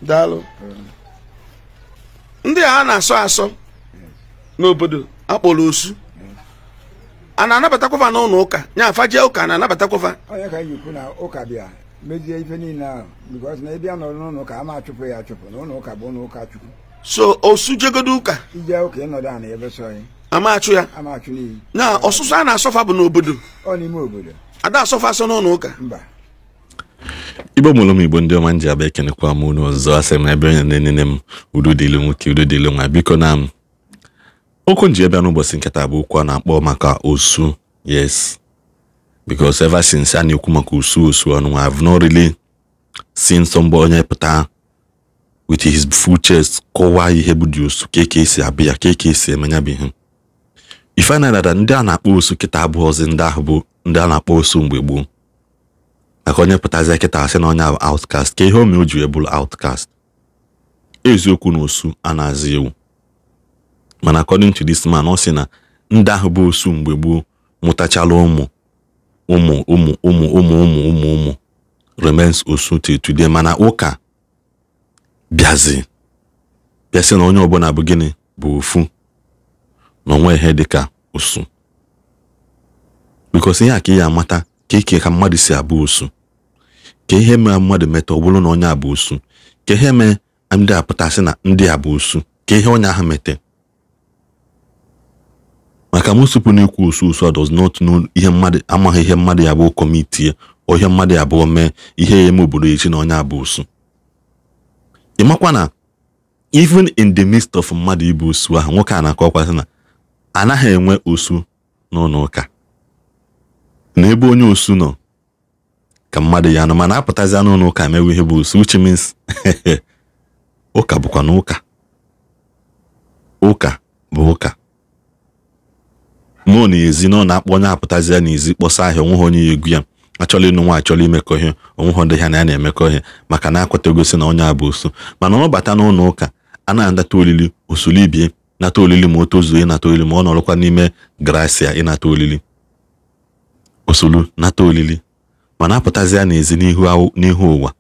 Daalụ. Ndị a na-asọ asọ n'obodo akpọrọ osu, a na-anabatakwa n'ụlọ ụka, nya afa jee ụka na-anabatakwa. Onye ka anyị kwu na ụka bịa mezie ife niile ahụ, because na ebe a nọrọ n'ụlọ ụka ama achụpụ ya achụpụ, na ụlọ ụka bụ ụlọ ụka Chukwu. So osu jegodo ụka, ije ụka ịnọdụ ana ebe sọ ya ama achụ ya, ama achụ n'iyi. Na ọsụsọ a na-asọfa bụ n'obodo, ọ n'ime obodo, ada asọfa asọ n'ụlọ ụka. Mba. Igbo mụrụ m, Igbo ndị ọma nji abịa ekenekwa m unu ọzọ. Asị m ebe onye na-enene m, udo dịle nwoke, udo dịle nwa. Biko na m okwu nji ebe n'ụbọchị nkịta bụ okwu a na-akpọ maka osu. Yes, because ever since a na-ekwu maka osu osu ọnụ, I've not really seen somebody onye pụta with his full chest kọwaa ihe bụ dị osu, ka eke esi abịa, ka eke esi eme ya bụ ihe. Ife na dada ndị a na-akpọ osu kịta abụghọzi ndị ahụ bụ ndị a na-akpọ osu mgbe gboo. Maka onye pụtazie kịta asị na onye ahụ outcast, ka ihe o mee o ji wee bụrụ outcast. Eziokwu na osu a na-azụ ewu, mana according to this man, ọ sị na ndị ahụ bụ osu mgbe gboo mụtachala ụmụ ụmụ ụmụ ụmụ ụmụ ụmụ ụmụ ụmụ remains osu till today. Mana ụka bịazi bịasị na onye ọbụla bụ gịnị bụ ofu, na onwe ihe dịka osu. Because ihe a ka ị ya amata ka ike ka mmadụ si abụ osu, ka ihe mee mmadụ meta ọ bụrụ na onye abụ osu, ka ihe mee ndị apụtasị na ndị abụ osu, ka ihe onye ahụ mete. Maka mosupụ na-ekwu osu osu a does not know ihe mmadụ amaghị, ihe mmadụ ya bụ kọmitii, ihe mmadụ ya abụọ mee ihe ya eme obodo echi na onye abụ osu. Ị makwa na even in the midst of mmadụ ịbụ osu ahụ, nwoke a na-akọkwasị na anaghị enwe osu n'ụlọ ụka, na ebe onye osu nọ ka mmadụ ya nọ, mana apụtazi n'ụlọ ụka emewe ihe bụ osu, which means ụka bụkwa na ụka, ụka bụ ụka. Nọ n'ezi na ọ na-akpọ onye apụtazi ya n'ezi kpọsa ahịa, onweghị onye ya egwu ya, achọla ịnụ nwa, achọla imekọ ihe, onweghị ndị ha na ya na-emekọ ihe, maka na akwatagosi na onye a bụ osu. Mana ọ bata n'ụlọ ụka a na-anata olili osulibie, nata olili ma o tozuo ịnata olili, ma ọ nọrọkwa n'ime gracia ịnata olili osolu nata olili. Mana apụtazi ya n'ezi n'ihu ụwa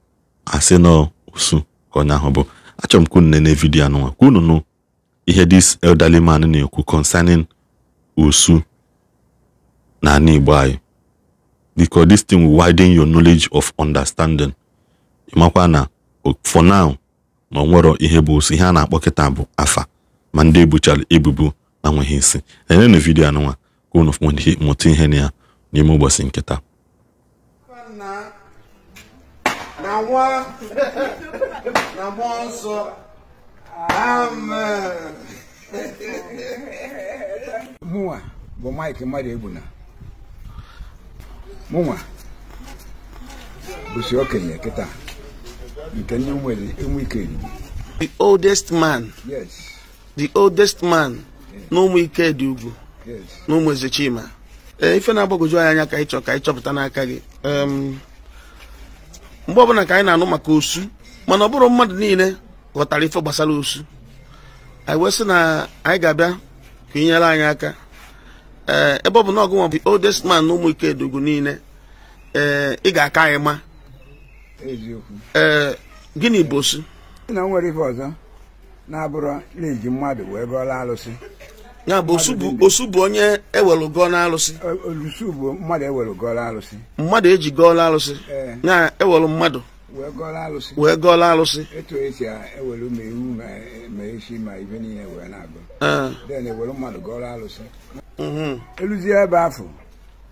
asị na osu ka onye ahụ bụ. Achọrọ m ka unu nene vidiyo anụnwa ka unu nụ ihe this elderly man na-ekwu concerning osu na ala Igbo anyị, because this thing will widen your knowledge of understanding. Ịmakwa na for now na o nwero ihe bụ osu, ihe a na-akpọ kịta bụ afa, ma ndị ebuchara ebubo na nweghị isi. Nenenu vidiyo anụnwa ka unu mụta ihe na ya n'ime ụbọchị nkịta. Na nwa na mmụọ nsọ. Amen. Mụnwa bụ Mike mmadụ egbuna. Mụnwa bụsi okenye kịta nke ndị ụmụ ike dị. The oldest man. Yes. The oldest man n'ụmụ ike dị ugwu. Yes. N'ụmụ Eze Chima. Ife na-agbagwoju anyị anya ka anyị chọ ka anyị chọpụta n'aka gị. Mgbe ọbụla ka anyị na-anụ maka osu, mana ọ bụrụ mmadụ niile ghọtara ife gbasara osu, anyị wee sị na anyị ga-abịa ka inyere anyị aka. Ebe ọ bụ na ọgụnwa bụ oldest man n'ụmụ ike dị ugwu niile, ị ga-aka anyị ma. Eziokwu. Gịnị bụ osu? Na o nwere ife ọzọ na-abụrụ na-eji mmadụ wee gọọla alụsị. Ya bụ osu bụ onye ewelu gọọ n'alụsị. Osu bụ mmadụ ewelu gọọla alụsị. Mmadụ eji gọọla alụsị. Ya ewelu mmadụ wee gọọla alụsị. Wee gọọla alụsị. Etu esi ewelu ma ewu ma esi ma ife niile wee na-agụ. Then ewelu mmadụ gọọla alụsị. Eluzie ebe afọ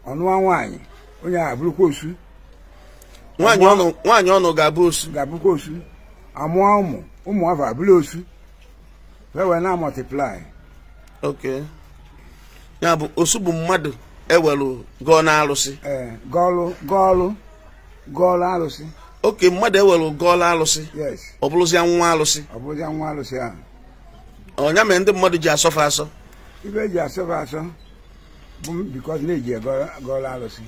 ọnụwa nwaanyị, onye a abụrụkwa osu. Nwaanyị ọnụ ga-abụ osu. Ga-abụkwa osu. Amụọ ụmụ ụmụ afọ abụrụ osu. Wee na multiply. Okay. Ya bụ osu bụ mmadụ ewelu gọọ n'alụsị. Gọọlụ gọọlụ alụsị. Okay, mmadụ ewelu gọọlụ alụsị. Yes. Ọ bụrụzịa nwa alụsị. Ọ bụrụzịa nwa alụsị ahụ. Ọnya mere ndị mmadụ ji asọfe asọ. Ibe eji asọfe asọ bụ because na-eji gọọlụ alụsị.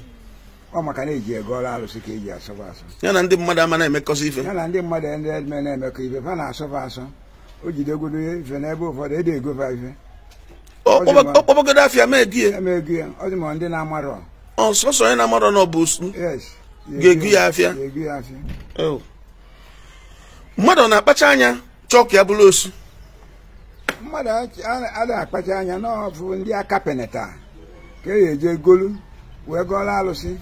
Ọ maka na-eji gọọlụ alụsị ka eji asọfe asọ. Ya na ndị mmadụ ama na-emekọsị ife. Ya na ndị mmadụ ndị na-emekọ ife, fa na-asọfe asọ. O jidegodo ife n'ebe ụfọdụ ede egofa ife. Okpogodo afia mee gie. Eme gie. Ọ dị ma ndị na-amarọ. Ọ sọsọ onye na-amarọ na ọ bụ osu. Yes. Ga-egu ya afia. Ga-egu ya afia. Oh. Mmadụ ọ na-akpacha anya chọọ ka ya bụrụ osu? Mmadụ adịghị akpacha anya n'ọfụ ndị aka peneta ka e eje golu wee gọọrọ alụsị.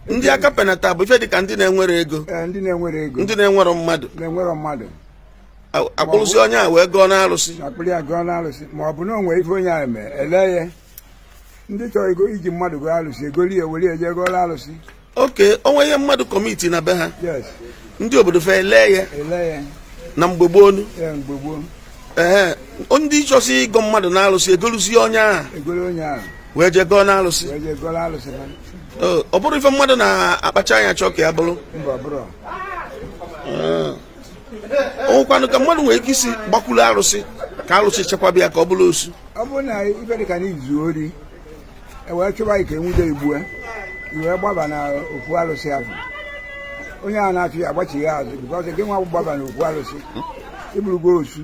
Ndị aka peneta bụ ife dịka ndị na-enwere ego. Ndị na-enwere ego. Ndị na-enwero mmadụ. Na-enwero mmadụ. Akpụrụsị onye a wee gọọ n'alụsị. Akpụrụ ya gọọ n'alụsị ma ọ bụ na o nwere ife onye ahụ mee ele ya. Ndị chọrọ ego iji mmadụ gọọ alụsị egoli ya were eje gọọrọ alụsị. Oke, o nwere ihe mmadụ kọmiti na be ha. Yes. Ndị obodo fe ele ya. Ele ya. Na mgbe gboo nu. Mgbe gboo. Ee, ndị chọsị ịgọ mmadụ n'alụsị egolusi onye ahụ. Egolu onye ahụ. Wee jee gọọ n'alụsị. Wee jee gọọrọ alụsị. Ọ bụrụ ife mmadụ na-akpacha anya chọọ ka ya bụrụ. Mba, ọ bụrụ. Ọnwụkwanụ ka mmadụ nwere ike isi gbakwuru arụsị ka arụsị chekwaba ya ka ọ bụrụ osu. Ọ bụrụ na ife dị ka na izu ori e wee chụba ike nwude igbue i wee gbaba na okwu arụsị ahụ. Onye ahụ na-achụ ya agbachighị azụ because gị nwa gbaba na okwu arụsị ịbụrụgo osu.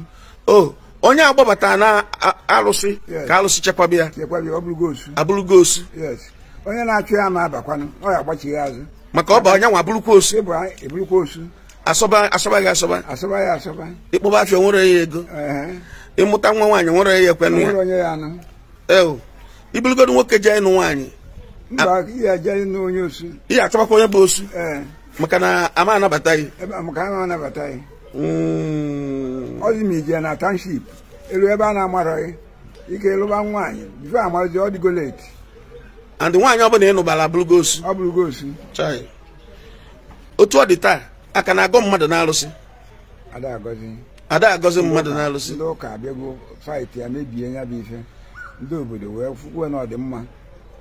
O onye agbabata na arụsị ka arụsị chekwaba ya. Chekwaba ya, ọ bụrụgo osu. Abụrụgo osu. Yes. Onye na-achụ ya ma abakwanụ ọ ya agbachighị azụ. Maka ọ bụ onye nwa abụrụkwa osu. Ịbụrụkwa osu. Asọba asọba gị asọba. Asọba ya asọba. Ịkpọba afịa nwere ya ego. Ịmụta nwa nwaanyị nwere ya ekwenụ ya. Nwere onye ya anụ. Ee. Ibulugodu nwoke jee ịnụ nwaanyị. Mba, ihe eje ịnụ onye osu. Ihe achọbakwa onye bụ osu. Maka na ama anabata gị. Maka ama anabata gị. Ọ dị m ije na township elu ebe a na-amarọghị ike ịlụba nwaanyị bifo amazi ọ dịgo late. And nwaanyị ọbụla ịnụbara abụrụgo osu. Ọ bụrụgo osu. Chai. Otu ọ dị taa aka na-agọ mmadụ n'alụsị. Ada agọzi. Ada agọzi mmadụ n'alụsị. Ndị ụka abịago fight ya mebie ya bụ ife. Ndị obodo wee fụkwuo na ọ dị mma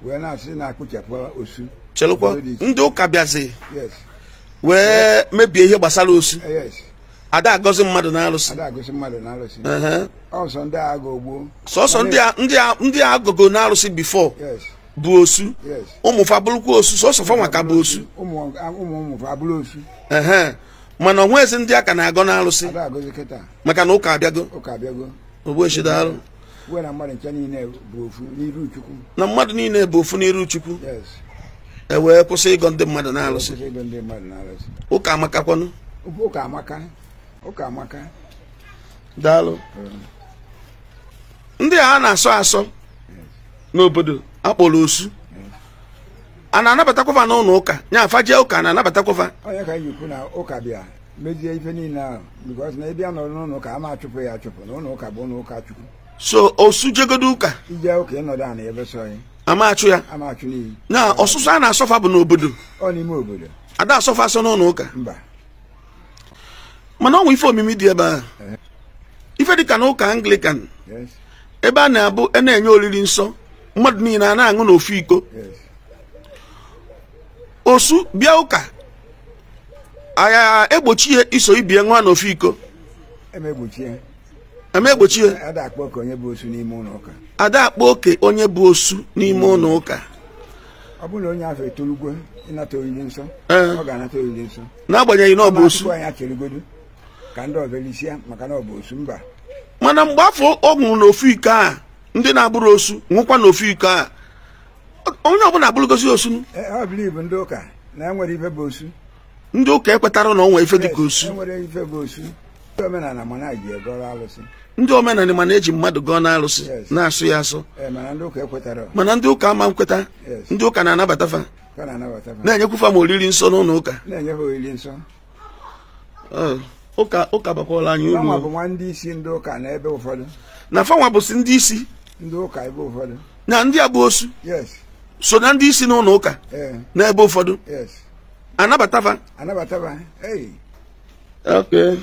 wee na-asị na-akpụchapụ osu. Chelụkwa ndị ụka bịazi. Yes. Wee mebie ihe gbasara osu. Yes. Ada agọzi mmadụ n'alụsị. Ada agọzi mmadụ n'alụsị. Ọsọ ndị agha ogbo. Sọsọ ndị agụgo n'alụsị before. Yes. Bụ osu. Yes. Ụmụ fa bụrụkwa osu, sọsọ fa nwa ka bụ osu. Ụmụ ụmụ fa bụrụ osu. Mana onwezi ndị aka na-agọ n'alụsị. Ada agọzi kịta. Maka na ụka abịago. Ụka abịago. Ogbuechi daalụ. Uwe na mmadụ nche niile bụ ofu n'iru Chukwu. Na mmadụ niile bụ ofu n'iru Chukwu. Yes. E wee kwụsị ịgọ ndị mmadụ n'alụsị. Kwụsị ịgọ ndị mmadụ n'alụsị. Ụka amakakwanụ. Ụka amaka. Ụka amaka. Daalụ. Ndị a na-asọ asọ n'obodo akpọrọ osu. A na-anabatakwa n'ụlọ ụka. Nya afa jee ụka na-anabatakwa. Onye ka anyị kwu na ụka bịa mezie ife niile ahụ because na ebe a nọrọ n'ụlọ ụka ama achụpụ ya achụpụ na ụlọ ụka bụ ụlọ ụka Chukwu. So osu jegodo ụka. Ije ụka ịnọdụ ana ebe sọ ya. Ama achụ ya. Ama achụ n'iyi. Na ọsụsụ a na-asọfa bụ n'obodo. Ọ n'ime obodo. Ada asọfa asọ n'ụlọ ụka. Mba. Mana ọ nwe ife omimi dị ebe a. Ife dịka na ụka Anglican. Yes. Ebe a na-abụ a na-enye oriri nsọ mmadụ niile a na-aṅụ n'ofu iko. Yes. Osu bịa ụka aya egbochi ya iso ibie nwa n'ofu iko. Eme egbochie. Ada akpọ oke onye bụ osu n'ime ụlọ ụka. Ada akpọ oke onye bụ osu n'ime ụlọ ụka. Ọ bụrụ na onye ahụ etolugwo ịnata oriri nsọ, ọ ga-anata oriri nsọ. N'agbanyeghị na ọ bụ osu. Anyị acheregodu ka ndị ọzọ lisia maka na ọ bụ osu mba. Mana mgbe afọ ọ nwụrụ n'ofu iko a, ndị na-abụrụ osu nwụkwa n'ofu iko a, onye ọbụla abụrụgosi osu. Ọ bụrụ ibu ndị ụka na enwere ife bụ osu. Ndị ụka ekwetara na ọ nwere ife dịka osu. Enwere ife bụ osu. Ndị omenala mana eji gọrọ alụsị. Ndị omenala mana eji mmadụ gọọ n'alụsị na-asụ ya asụ. Mana ndị ụka ekwetara. Mana ndị ụka ama nkweta. Ndị ụka na-anabata fa. Na-enyekwufa ma oriri nsọ n'ụlọ ụka. Na-enyefe oriri nsọ. Ụka ụka bakwala anyị uru. Fanwa bụ nwa ndị isi ndị ụka na ebe ụfọdụ. Na fanwa bụsị ndị isi. Ndị ụka ebe ụfọdụ. Na ndị a bụ osu. Yes. So na ndị isi n'ụlọ ụka. N'ebe ụfọdụ. Yes. Anabata fa. Anabata fa. Hey. Okay.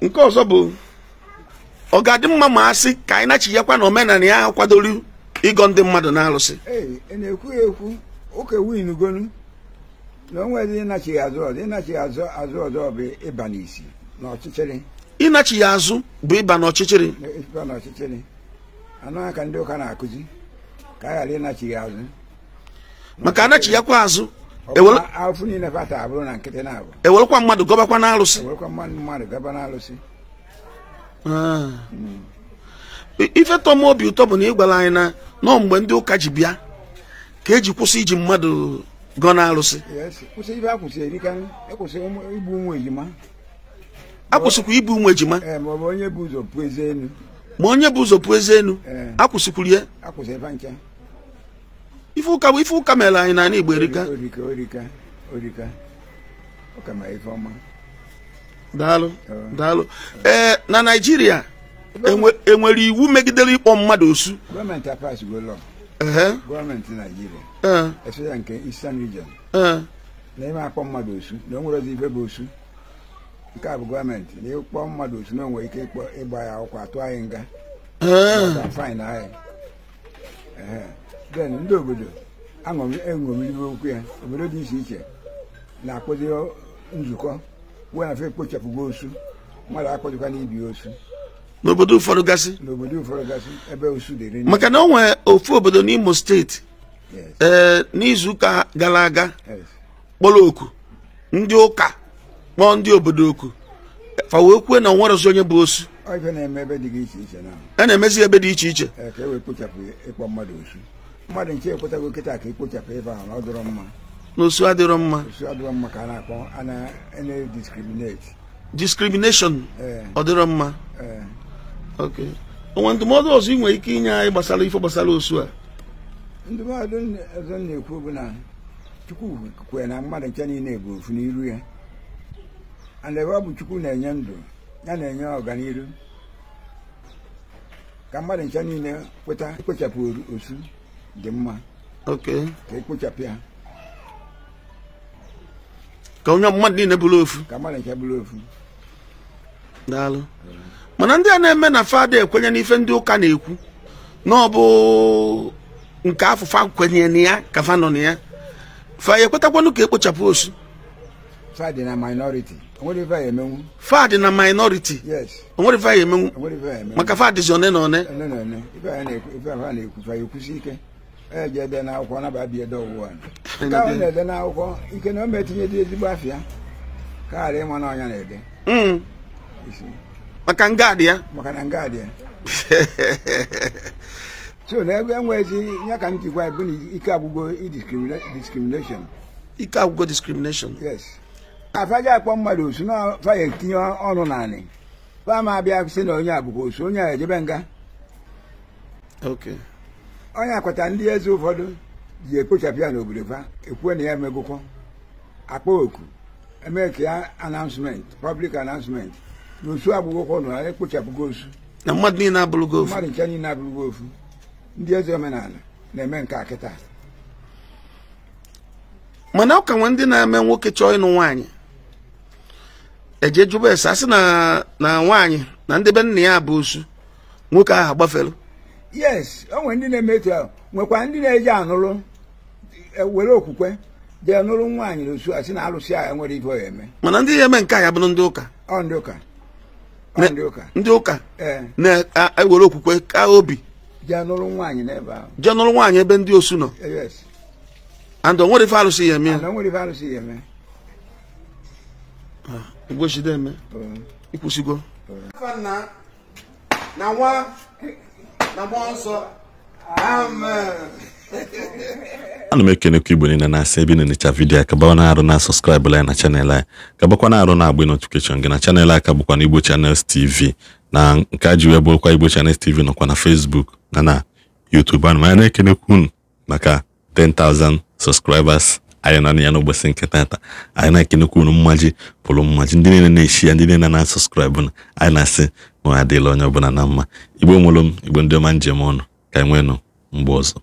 Nke ọzọ bụ ọ ga-adị mma ma asị ka anyị nachighakwa na omenala ya kwadoro ịgọ ndị mmadụ n'alụsị. Ee, na-ekwu ekwu ụka winugonu na onwe dị ịnachighị azụ ọzọ. Ịnachighị azụ ọzọ bụ ịba n'isi n'ọchịchịrị. Ịnachighị azụ bụ ịba n'ọchịchịrị. Ịba n'ọchịchịrị. Anụ aka ndị ụka na-akụzi ka a ghara ịnachighị azụ. Maka anachighakwa azụ afụ niile fata abụrụ na nkịtị na-abụ. Ewerekwa mmadụ gọbakwa n'alụsị. Ewerekwa mmadụ gọba n'alụsị. Ife tọ m obi ụtọ bụ na ị gwara anyị na nọọ mgbe ndị ụka ji bịa ka eji kwụsị iji mmadụ gọọ n'alụsị. Kwụsị ife akwụsị erika, ekwụsị igbu ụmụ ejima. Akwụsịkwa ibu ụmụ ejima. Ma ọ bụ onye bụ ụzọ pụọ eze enu. Ma onye bụ ụzọ pụọ eze enu. Akwụsịkwuru ya. Akwụsị ebe ncha. Ife ụka bụ ife ụka mere anyị n'ala Igbo erika. Orika orika orika. Ụka ma ife ọma. Daalụ daalụ. Ee, na Naịjirịa enwere iwu megidere ịkpọ mmadụ osu. Gọọmenti apasigo law. Gọọmenti Naịjirịa. Especially nke Eastern Region. Na ime akpọ mmadụ osu na o nwere ozi ife bụ osu. Nke a bụ gọọmenti na ịkpọ mmadụ osu na o nwere ike ịgba ya akwụkwọ atụ anyị nga. Fine anyị. Then ndị obodo eṅomiri okwu ya, obodo dị iche iche na-akpọzi nzukọ wee na fe ekpochapụgo osu, mmadụ akpọzikwa n'ibi osu. N'obodo ụfọdụ gasị? N'obodo ụfọdụ gasị ebe osu dịrị. Maka na o nwee ofu obodo n'Imo steeti n'izuụka gara aga kpọrọ oku ndị ụka kpọọ ndị obodo oku fa wee kwue na onwere onye bụ osu. Ife na-eme ebe dị iche iche na a na-emezi ebe dị iche iche ka e wee kpochapụ ịkpọ mmadụ osu. Mmadụ nche ekwetago kịta ka ekpochapụ ebe ahụ na ọ dịrọ mma. Na osu adịrọ mma. Osu adịrọ mma ka a na-akpọ a na-discriminate. Discrimination ọ dịrọ mma. Okay. Onwe ndụmọdụ ọzọ ị nwere ike inye anyị gbasara ife gbasara osu a? Ndụmọdụ ọzọ m na-ekwu bụ na Chukwu kwere na mmadụ nche niile bụ ofu n'iru ya. And ebe ọ bụ Chukwu na-enye ndụ, ya na-enye ọganiru. Ka mmadụ nche niile kweta ikpochapụ osu dị mma. Okay. Ka ekpochapụ ya. Ka onye mmadụ niile bụrụ ofu. Ka mmadụ nche bụrụ ofu. Daalụ. Mana ndị a na-eme na fada ekwenye n'ife ndị ụka na-ekwu na ọ bụ nke afụfa kwenye na ya ka fa nọ na ya, fa ya ekwetakwanụ ka ekpochapụ osu. Fa dị na minority. Onwere ife ya emenwu. Fa dị na minority. Yes. Onwere ife ya emenwu. Onwere ife ya emenwu. Maka fa dịzi one na one. One na one. Ife ya na-ekwu, ife ha na-ekwu, fa ya ekwusi ike. E je ede n'akwụkwọ naba bịa ede ọwụwa. Nke ahụ na-ede n'akwụkwọ ike na o metinye dị ezigbo afịa ka ghara ịma na ọnya na-ede. Maka nga dị ya. Maka na nga dị ya. So na ego enwezi ya ka m jikwa bụ na ike agwụgo discrimination. Ike agwụgo discrimination. Yes. Afaja akpọ mmadụ osu na fa ya etinye ọnụ naanị. Fa ma abịa sị na onye abụkwa osu, onye a ejebe nga. Okay. Onye akwata ndị eze ụfọdụ ji ekpochapụ ya n'obodo fa ekwuo na ya emegụkwọ. Akpọ oku eme ka ya announcement, public announcement na osu agbụgụkwọ na ekpochapụgo osu. Na mmadụ niile abụrụgo ofu. Mmadụ nche niile abụrụgo ofu. Ndị eze omenala na-eme nke a kịta. Mana ọ ka nwe ndị na-eme nwoke chọọ ịnụ nwaanyị eje jụba ese asị na nwaanyị na ndị be nna ya bụ osu, nwoke ahụ agbafelu. Yes, o nwere ndị na-eme etu ahụ, nwekwa ndị na-eji anụrụ were okwukwe jee nụrụ nwaanyị na osu asị na alụsị ahụ nwere ife ọ ya eme. Mana ndị ya eme nke a ya bụrụ ndị ụka. Ọ ndị ụka. Ọ ndị ụka. Ndị ụka na-ewere okwukwe ka obi jee nụrụ nwaanyị n'ebe ahụ. Jee nụrụ nwaanyị ebe ndị osu nọ. Yes. And o nwere ife alụsị ya eme ya. And o nwere ife alụsị ya eme. Igbochide eme. Ikwụsịgo. Na nwa na mmụọ nsọ. Amen. Ana m ekenekwa Igbo niile na-asị ebe ị na-enecha vidiyo a, ka bawa na-arụ na subscribe anyị na channel anyị, ka bakwa na-arụ na-agba notification gị na channel anyị ka bụkwa na Igbo Channels TV, na nke a ji wee bụrụkwa Igbo Channels TV nọkwa na Facebook na YouTube. Ana m na-ekenekwa unu maka 10,000 subscribers anyị nọ ya n'ụbọchị nke tata. Anyị na-ekenekwa unu mmaji pụrụ mmaji, ndị niile na-eshi ya, ndị niile na-asọskraịbụ na anyị na-asị na ọ adịla onye ọbụla na mma. Igbo nwụrụ m, Igbo ndị ọma njem ọnụ, ka anyị nweenụ mgbe ọzọ.